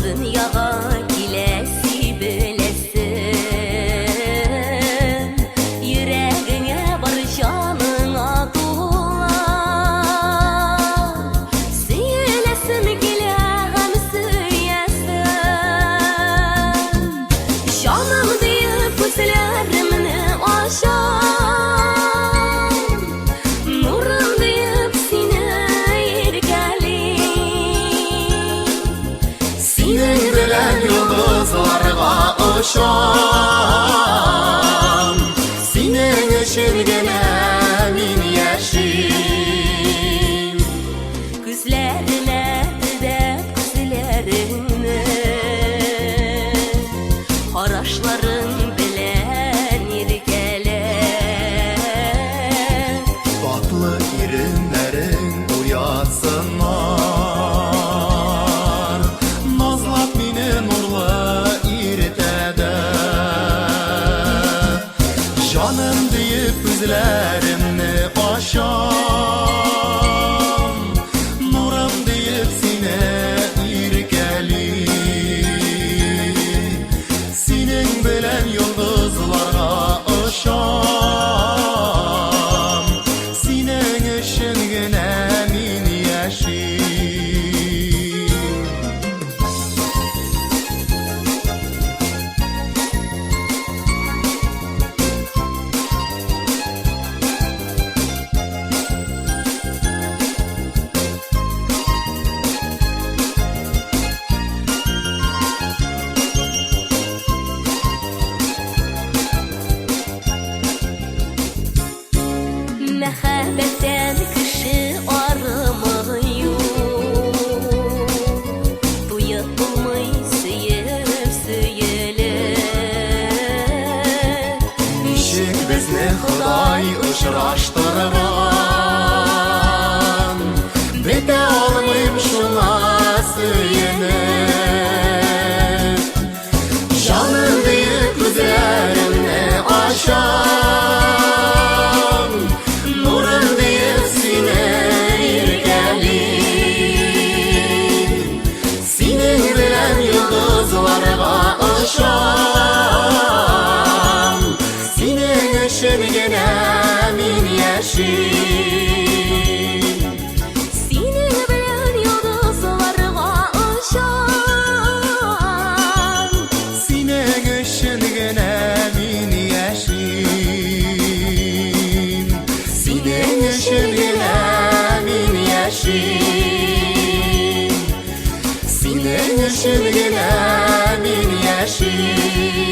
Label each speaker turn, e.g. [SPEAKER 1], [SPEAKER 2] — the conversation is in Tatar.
[SPEAKER 1] Дөньяга килә сибеләсем, йөрәгеңә бар җаныңа тула. Сөеләсем килә һәм сөясем, җаным диеп күзләремне ачам, нурым диеп сине иркәлим.
[SPEAKER 2] Синең белән йолдызларга очам, синең өчен генә мин яшим.
[SPEAKER 1] Күзләремә төбәп күзләреңне, карашларың белән иркәләп.
[SPEAKER 2] Татлы иреннәрең уятсыннар, назлап мине нурлы иртәдә. Җаным диеп күзләремне ачам, нурым диеп сине иркәлим. Синең белән йолдызларга очам, синең өчен генә мин яшим.
[SPEAKER 1] Мәхәббәттән кеше арымы юк, туеп булмый сөеп сөелеп.
[SPEAKER 2] Ничек безне Ходай очраштырган, бетә алмыйм шуңа сөенеп. Җаным диеп күзләремне ачам, нурым диеп сине иркәлим. Синең белән йолдызларга очам, синең өчен генә мин яшим.
[SPEAKER 1] Синең белән йолдызларга очам,
[SPEAKER 2] Синең өчен генә мин яшим. Синең өчен генә мин яшим. Синең өчен генә мин яшим.